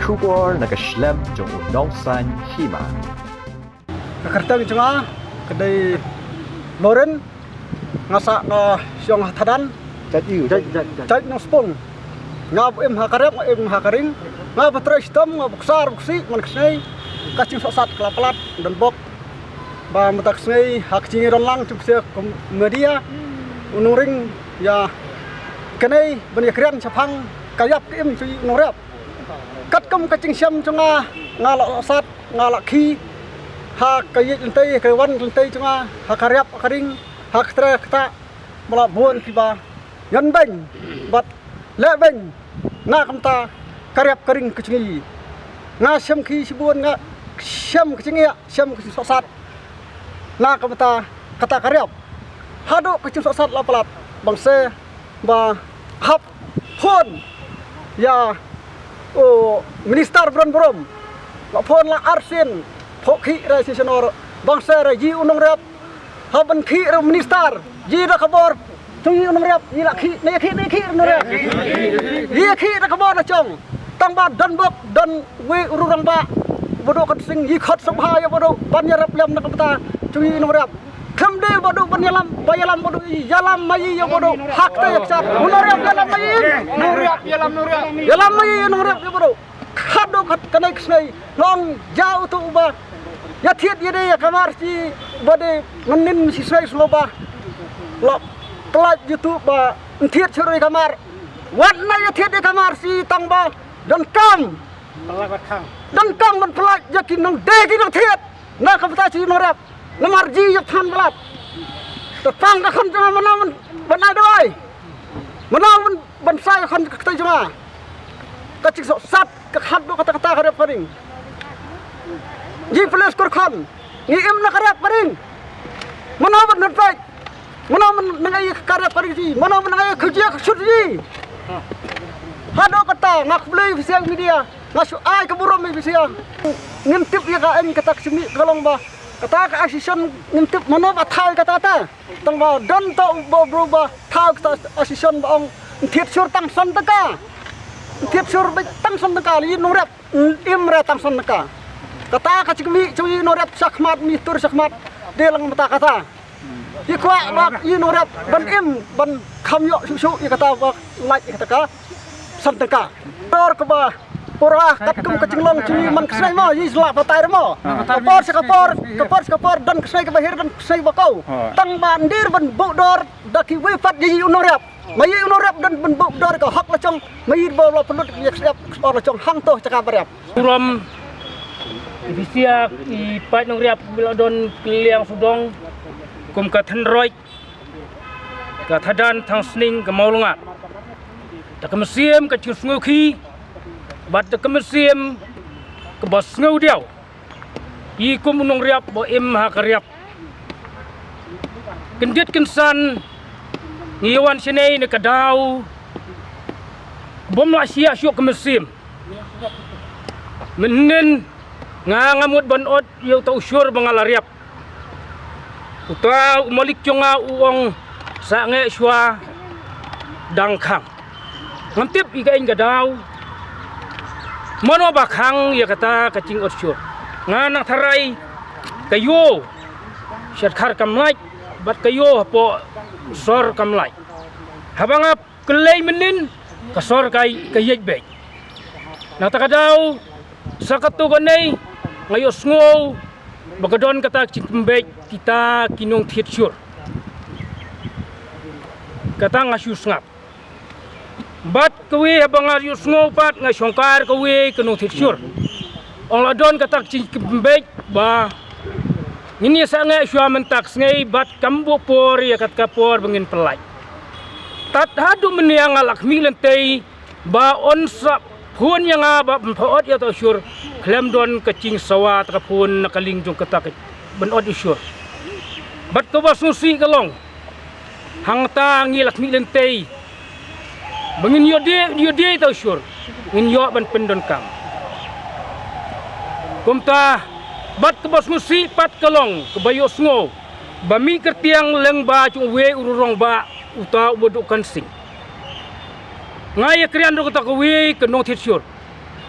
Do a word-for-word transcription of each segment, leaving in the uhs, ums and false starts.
Khubor na ka shlem jong u nongsan hima. Ka kyrteng jong nga ka dei Loren, nga sah na Shong Hathadan. Jait ïu, jait, jait, jait. Jait Nongspung. Nga ba im ha ka rep, nga im ha ka ring. Nga ba trei shitom, nga ba ksar ba ksih man ka sngi. Ka jingsohsat ka la palat, don bok. Ba mynta ka sngi ha ka jingïadon lang jong phi sha ka media, u nongring ïa kane ban ïakren shaphang ka ïap ka im jong u nongrep. Katkum ka jingshem jong nga, nga la sohsat, nga la khih ha ka ïeit lynti, ka wan lynti jong nga, ha ka rep ka ring, ha ka trei ka ktah, ba la bun kiba ïan beiñ bad leh beiñ na ka bynta ka rep ka ring ka jong ngi. Nga shem khih shibun, nga shem ka jingeh, shem ka jingsohsat na ka bynta kata ka rep. Haduh ka jingsohsat la palat, bang seh ba hap phone ïa u minister Brenbrom. Ba phone la arsien, phoh khih re shisha nor, bang seh re ïa u nongrep. Hap ban khih re minister, ïa da ka bor jong ïa u nongrep, ïa la khih, ne ïa khih, ne ïa khih re nongrep. Ïa khih da ka bor la jong. Tang ba don bok, don wei u rangbah ba dei ka sing, ïa khot sngewbha ïa ba dei ban ïarap lem na ka bynta jong ïa u nongrep. Khlem dei ba dei ban ïalam, ba ïalam ba dei, ïalam ma ïa ba dei. Hak te ïa kjat. U nongrep ïalam ma ïa. Nongrep ïalam nongrep. Ïalam ma ïa nongrep ïa ba dei. Khat dei khat kane ka sngi. Long ja utu uba ïa thied ïa dei ïa kamar shi ba dei mynnin shi sngi sngewbha. La pynlait utu ba thied shuh ïa kamar. Wat na ïa thied ïa kamar shi tang ba donkam. Donkam ban pynlait ïa ki nongdie ki nongthied. Na ka bynta shi nongrep. Namar ji ïa than palat. Te tang ka khon jong nga mano ban, ban ai dawai. Mano ban, ban sai ka khon ka ktai jong nga. Ka jingsohsat ka khat dei kata kata ka rep ka ring. Ji ples kur khon. Ngi im na ka rep ka ring. Mano ban nang pek. Mano ban nang ai ka rep ka ring ji. Mano ban nang ai ka jia ka shut ji. Haduh kata nga khublei phi sha media. Nga shu ai ka burom ïa phi sha. Ngim tip ïa ka aiñ kata ka jingmih ka long ba kata ka association ngim tip mano ba thaw kata ta. Tang ba don ta u ba bro ba thaw kata association ba ong thied shur tang san tyngka. Thied shur ba tang san tyngka ïa u nongrep, im re tang san tyngka. Kata ka jingmih jong ïa u nongrep shakhmat, mi tur shakhmat. Dei lang mynta kata. Ïa kwah ba ïa u nongrep ban im ban kham ïoh shuh shuh ïa kata ba lait ïa kata ka san tyngka. Dor kaba pura katkum ka jinglong jong ngi man ka sngi mo, ïa la batai mo. Ka por sha ka por, ka por sha ka por, don ka sngi kaba her, don ka sngi ba kau. Tang ba ndir ban buh dor da kiwei pat ïa u nongrep. Ma ïa u nongrep don ban buh dor ka hok la jong, ma ïa ba la pynlut ïa ka sep ka sor la jong hangto jaka ba rep. Burom i phi sha i paid nongrep ba la don kylliang sawdong kum ka Thynroit, ka Thadan, Thangsning, ka Mawlyngad. Da ka mynsiem ka jingsngewkhih bad da ka mynsiem kaba sngewdiaw. I kum u nongrep ba im ha ka rep. Kyndit kynsan ngi wan shane na ka daw bym lah shia shuh ka mynsiem. Mynnin nga nga mut ban ot ïa uta u shur ba nga la rep. Uta u malik jong nga u ong sangeh shuwa dang khang. Ngam tip ïa ka aiñ ka daw mano ba khang ïa kata ka jingotshur. Nga nang tharai ka ïoh sha dkhar kam lait bad ka ïoh hapoh sor kam lait. Haba nga kylli mynnin ka sor ka ïeit beit. Nangta ka daw sa katto katne nga ïohsngew ba ka don kata ka jingpynbeit kita ki nongthied shur. Kata nga shu sngap. Bad kawei haba nga ïohsngew pat nga shongkar kawei ka nongthied shur. Ong la don kata ka jingpynbeit ba ngin ïa sangeh shuwa mynta ka sngi bad kam buh por ïa kata ka por ba ngin pynlait. Tad haduh mynne nga la khmih lynti ba un sa phone ïa nga ba ban ot ïa uta u shur khlem don ka jingsawa ta ka phone na ka liang jong kata ka ban ot ïa u shur. Bad kaba sngewsih ka long hangta ngi la khmih lynti ba ngin ïoh die, ïoh die uta u shur, ngin ïoh ban pyndonkam. Kumta bad kaba sngewsih pat ka long kaba ïohsngew ba mih kyrtiang lyngba jong uwei u rangbah uta uba dei u Kan Sing. Nga ïakren ruh kata kawei ka nongthied shur.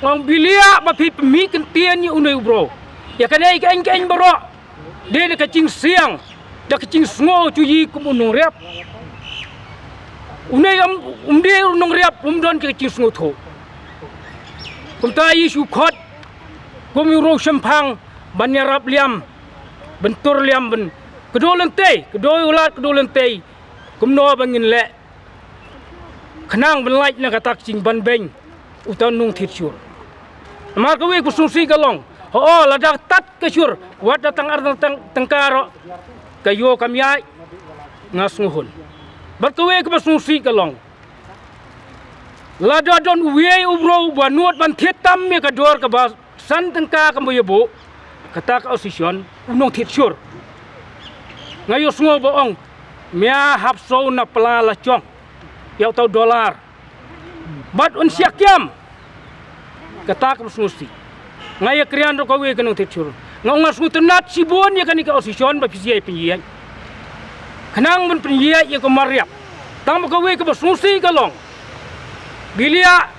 Ngong bilia ba phi pynmih kyntien ïa une u bro. Ïa kane ka eng ka eng baroh. Dei da ka jingsiang, da ka jingsngew jong i kum u nongriap. Une um, um dei u nongriap, um don ka jingsngewthuh. Kumta i shu khot kum u rong shemphang ban ïarap liam, ban tur liam, ban kdew lynti, kdew ïa u lad, kdew lynti. Kumno ba ngin leh khnang ban lait na kata ka jingbanbeiñ uta u nongthied shur. Namar kawei kaba sngewsih ka long, ho, lada tat ka shur, wat da tang ar tang tyngka ruh, ka ïew kam ïaid, nga sngewhun. Bad kawei kaba sngewsih ka long, lada don uwei u bro uba nud ban thied tam ïa ka dor kaba san tyngka kaba ïa buh, kata ka association u nongthied shur. Nga ïohsngew ba ong, mia hap siew na pla la jong ïa uta u dollar. Bad un shah kiam. Kata kaba sngewsih. Nga ïa kren ruh kawei ka nongthied shur. Nga ong nga sngewtynnat shibun ïa kane ka association ba phi sa ïa pynïaid. Khnang ban pynïaid ïa ka mariap. Tang ba kawei kaba sngewsih ka long, bilia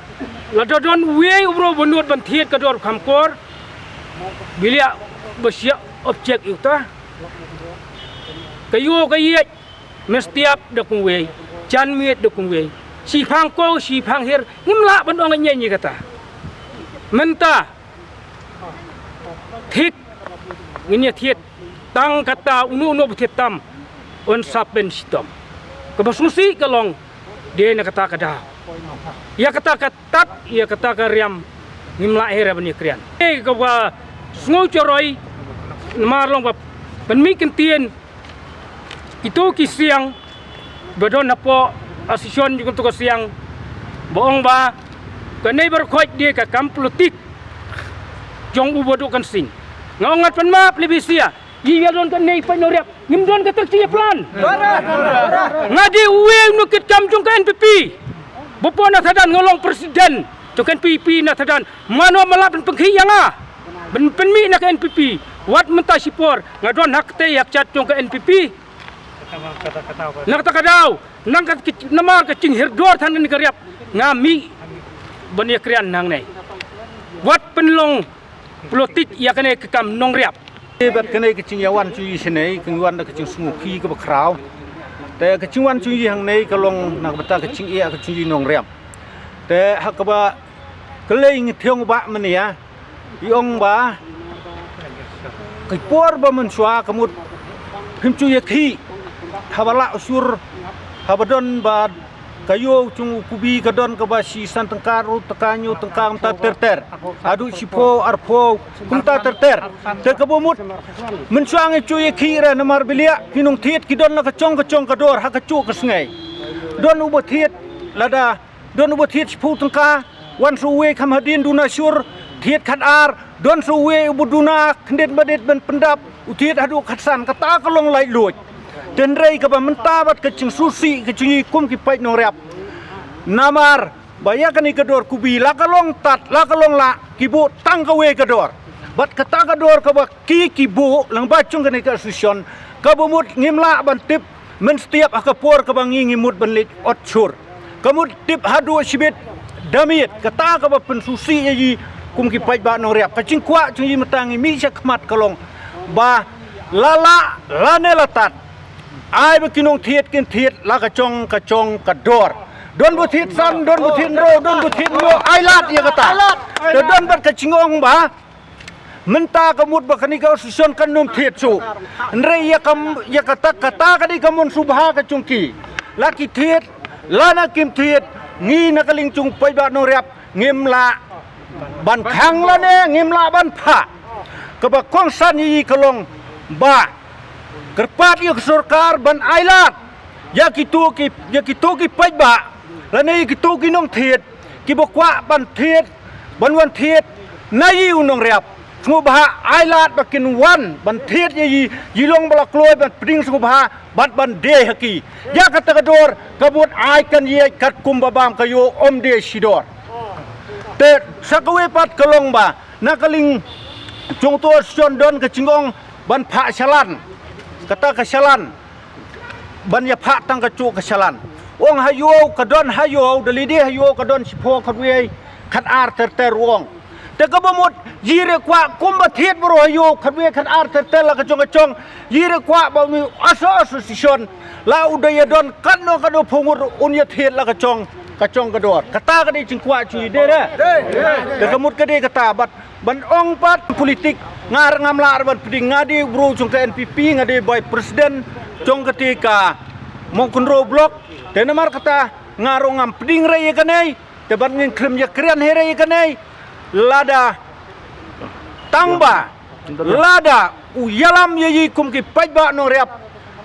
lada don uwei u bro ba nud ban thied ka dor kham kor, bilia ba shah object ïa uta. Ka ïew ka ïaid, mynstep da kumwei, janmiet da kumwei. Shiphang ko, shiphang her, ngim lah ban ong ïa kata. Mynta thik, ngin ïa thied. Tang kata uno uno ba thied tam, un sa pynshitom. Kaba sngewsih ka long, dei na kata ka daw. Ïa kata ka tat, ïa kata ka riam, ngim lah hi ruh ban ïa kren. Eh, kaba sngew choroi, namar long ba pynmih kyntien, kito ki siang ba don hapoh association jong kito ki siang, ba ong ba kane baroh khoit dei ka kam politik jong u Bah Duh Kan Sing. Nga ong ngat pynmap le bisia, ïa ïa don kane i paid nongriap, ngim don kata ka jingïaplan. Nga dei uwei u nongkitkam jong ka N P P. Ba poi na Thadan nga long president jong ka N P P na Thadan. Mano ma lah ban pynkhih ïa nga ban pynmih na ka N P P? Wat mynta shipor nga don ha kata ïa ka chat jong ka N P P. Na kata ka daw, nang ka, namar ka jinghiar dor than kane ka riap, nga mih ban ïa kren hangne. Wat pynlong politik ïa kane ka kam nongriap. Te bad kane ka jingïawan jong i shane, ka ngi wan da ka jingsngewkhia kaba khraw. Te ka jingwan jong i hangne ka long na ka bynta ka jingeh ka jong i nongriap. Te ha kaba ka lei ngi thiong ba mynne ïa i ong ba, ka por ba mynshuwa ka mut phim ju ïakhih, haba lah u shur, haba don ba ka ïew jong u kubi ka don kaba shi san tyngka, hynriew tyngka, hynñiew tyngka, kumta ter ter. Haduh shiphew, arphew, kumta ter ter. Te kaba mut mynshuwa ngi ju ïakhih re namar bilia ki nongthied ki don la ka jong ka jong ka dor ha ka juh ka sngi. Don uba thied lada, don uba thied shiphew tyngka, wan sa uwei kham hadien duna shur, thied khatar, don sa uwei uba duna khyndiat ba dei ban pyndap, u thied haduh khatsan, kata ka long laitluid. Te hynrei kaba mynta bad ka jingsngewsih ka jong i kum ki paid nongriap. Namar ba ïa kane ka dor kubi la ka long tat, la ka long lah, ki buh tang kawei ka dor. Bad kata ka dor kaba ki, ki buh lyngba jong kane ka association, kaba mut ngim lah ban tip mynstep ha ka por kaba ngi ngi mut ban leit ot shur. Ka mut tip haduh shibit da miet, kata kaba pynsngewsih ïa i kum ki paidbah nongriap. Ka jingkwah jong i mynta ngi mih sha khmat ka long ba la lah lane la tat, ai ba ki nongthied kin thied la ka jong ka jong ka dor. Don ba thied san, don ba thied hynriew, don ba thied hynñiew, ai lad ïa kata. Te don bad ka jingong ba mynta ka mut ba kane ka association kan nym thied shuh. Hynrei ïa kam, ïa kata, kata ka dei ka mon sngewbha ka jong ki. La ki thied lane kim thied, ngi na ka liang jong paidbah nongriap ngim lah ban khang lane ngim lah ban phah. Kaba kongsan ïa i ka long ba kyrpad ïa ka sorkar ban ai lad ïa kito ki, ïa kito ki paidbah lane ïa kito ki nongthied kiba kwah ban thied, ban wan thied na i u nongriap. Sngewbha ai lad ba kin wan ban thied ïa i, i long ba la kloi ban pdiang sngewbha bad ban die ha ki. Ïa kata ka dor ka mut ai kan ïaid katkum ba bam ka ïoh, ym die shi dor. Te sa kawei pat ka long ba na ka liang jong to shon don ka jingong ban phah shalan. Kata ka shalan ban ïa phah tang ka juh ka shalan. Ong ha ïew ka don ha ïew, da lade ha ïew ka don shiphew khatwei, Khat ar ter ter u ong. Te kaba mut, yi re kwah kumba thied baroh ha ïew, khat wei khat ar ter ter la ka jong ka jong, yi re kwah ba u mi aso association, la u dei ïa don katno katno phew ngut un ïa thied la ka jong, ka jong ka dor. Kata ka dei jingkwah jong yi de re. Te ka mut ka dei kata bad ban ong pat politik, nga ruh ngam lah ruh ban pdeng, nga dei u bru jong ka N P P, nga dei vice president jong kata ka Mawkynrew block. Te namar kata nga ruh ngam pdeng re ïa kane. Te ban ngin khlem ïa kren hi re ïa kane. Lada tang ba, lada u ïalam ïa yi kum ki paidbah nongriap,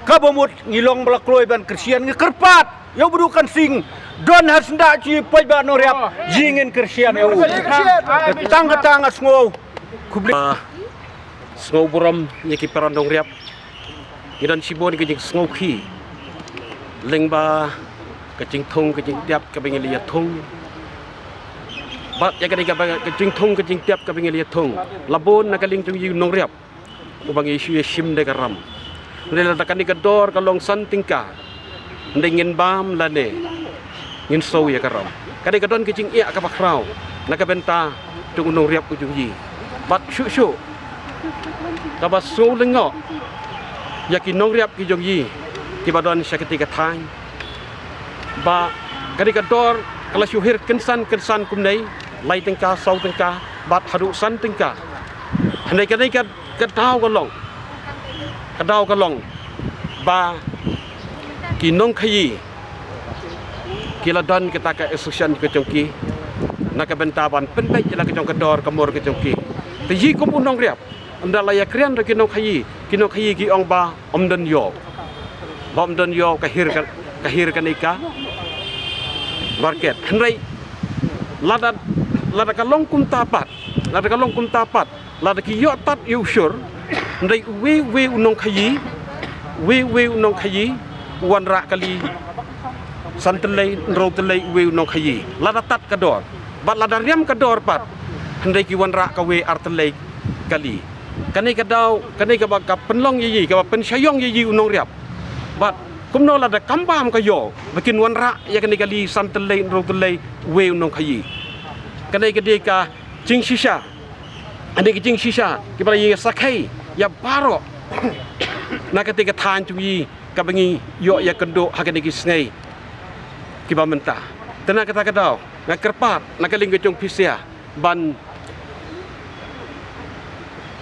kaba mut ngi long ba la kloi ban kyrshan, ngi kyrpad ïa u Bru Kan Sing, don ha syndah jong yi paidbah nongriap, yi ngin kyrshan ïa u. Tang kata nga sngew. Khublei. Ah, sngew burom ïa ki para nongriap. Ngi don shibun ki jingsngewkhia lyngba ka jingthung ka jingtiap kaba ngi la ïa thung. Bad ïa kane kaba ka jingthung ka jingtiap kaba ngi la ïa thung, la bun na ka liang jong yi u nongriap uba ngi shu ïa shim da ka ram. Hynrei lada kane ka dor ka long san tyngka, hynrei ngin bam lane ngin siew ïa ka ram. Kane ka don ka jingeh kaba khraw na ka bynta jong u nongriap u jong yi. Bad shuh shuh kaba sngewlyngngoh ïa ki nongriap ki jong yi kiba don sha kata ka thaiñ. Ba kane ka dor ka la shu hiar kynsan kynsan kumne, lai tyngka, saw tyngka, bad haduh san tyngka. Hynrei kane ka, ka daw ka long, ka daw ka long ba ki nongkhaïi ki la don kata ka association ka jong ki na ka bynta ban pynbeit ïa la ka jong ka dor ka mur ka jong ki. Te yi kum u nongriap, ynda la ïa kren da ki nongkhaïi, ki nongkhaïi ki ong ba ym don ïew, ba ym don ïew ka hiar ka, ka hiar kane ka market. Hynrei lada, lada ka long kumta pat, lada ka long kumta pat, lada ki ïoh tad ïa u shur, hynrei uwei uwei u nongkhaïi, uwei uwei u nongkhaïi u wanrah kali san tylli, hynriew tylli uwei u nongkhaïi, lada tad ka dor. Bad lada riam ka dor pat, hynrei ki wanrah kawei ar tylli kali. Kane ka daw, kane kaba ka pynlong ïa yi, kaba pynshah ïong ïa yi u nongriap. Bad kumno lada kam bam ka ïew ba kin wanrah ïa kane kali san tylli, hynriew tylli uwei u nongkhaïi. Kane ka dei ka jingshisha. Kane ka jingshisha kiba la ïa sakhi ïa baroh na kata ka thaiñ jong yi kaba ngi ïoh ïa kynduh ha kane ki sngi kiba mynta. Te na kata ka daw nga kyrpad na ka liang ka jong phi sha ban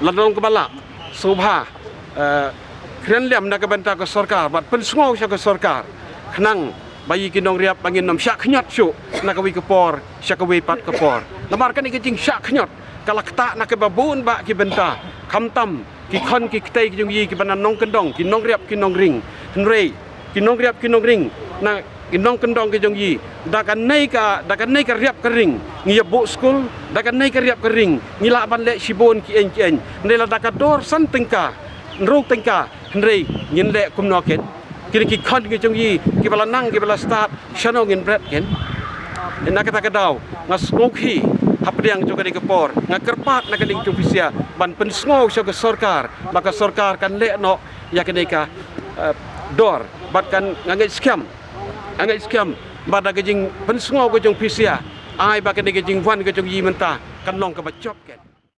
la dang kaba lah sngewbha, eh, kren lem na ka bynta ka sorkar bad pynsngew sha ka sorkar khnang ba yi ki nongriap ba ngin ym shah khñiot shuh na kawei ka por sha kawei pat ka por. Namar kane ka jingshah khñiot ka la ktah na kaba bun bah ki bynta, khamtam ki khon ki ktei ki jong yi kiba na nongkyndong, ki nongriap ki nongring. Hynrei ki nongriap ki nongring na ki nongkyndong ki jong yi, da kane ka, da kane ka riap ka ring ngi ïa buh skul, da kane ka riap ka ring ngi lah ban leh shibun ki eng ki eng. Hynrei lada ka dor san tyngka, hynriew tyngka, hynrei ngin leh kumno ken? Kine ki khon ki jong yi kiba la nang kiba la stad, shano ngin bret ken? Na kata ka daw nga sngewkhia hapdeng jong kane ka por, nga kyrpad na ka liang jong phi sha ban pynsngew sha ka sorkar ba ka sorkar kan leh noh ïa kane ka, eh, dor. Bad kan, nga ngeit skhem, nga ngeit skhem ba da ka jingpynsngew ka jong phi sha, ai ba kane ka jingwan ka jong yi mynta kan long kaba jop ken.